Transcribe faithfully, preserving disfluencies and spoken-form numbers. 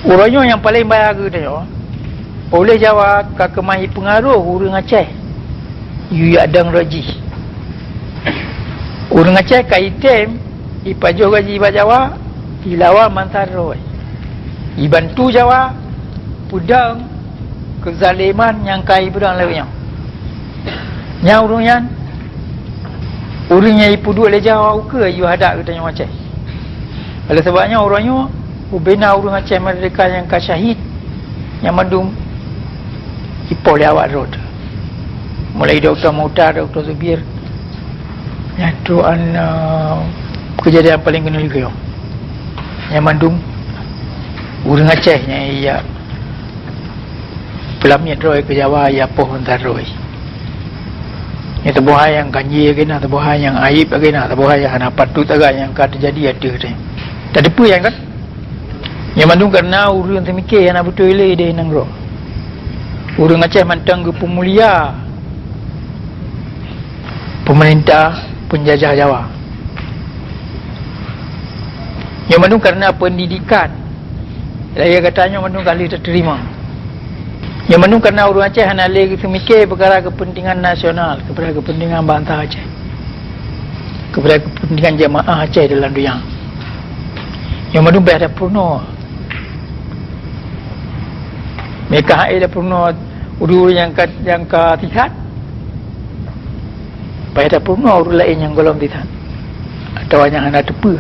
Uroe nyoe nyang paleng bahya geutanyoe, oleh Jawa ka keumah ipeungaroh ureuëng Aceh, yue yak dong rot jih. Ureuëng Aceh ka item ipajoh gaji bak Jawa, ilawan bansa droe, ibantu Jawa peudong keuzaleman nyang ka ibeudong lé nyoe. Nyang ureuëng nyan, ureuëng nyang ipeuduek lé Jawa ukeue yue hadak geutanyoe Aceh. Oleh sabab nyoe, uroe nyoe ubena ureuëng Aceh meurdeka nyang ka syahid, nyang mandum ipoh lé awak droe. Mulai Doktor Mukhtar, Doktor Zubir, nyang trok an, eh, keujadian paleng keuneuk lagée nyoe. Nyang mandum ureuëng Aceh nyang ijak peulamiet droe keu Jawa, ya poh bansa droe. Nyoe saboh hai nyang ganjé lagée na, saboh hai nyang aib lagée na, saboh hai nyang hana patut agak nyang ka teujadi ateueh geutanyoe. Tateupeue nyan kan? Nyan mandum kareuna ureuëng teumike hana beutôi lé ideh nanggroe. Ureuëng Aceh mantong geupeumulia peumeurintah peunjajah Jawa. Nyoe mandum kareuna peundidikan lagée gata nyoe mandum ka lheueh tateurimong. Nyoe mandum kareuna ureuëng Aceh hana lé geuteumike peukara keupeuntengan nasional, kepada keupeuntengan bansa Aceh, kepada keupeuntengan jeumaáh Aceh dalam donya. Nyoe mandum payah tapeurunoe. Meukah hai tapeurunoe ureuëng-ureuëng nyang ka, nyang ka sihat, payah tapeurunoe ureuëng laén nyang gohlom sihat, atawa nyang hana teupeue.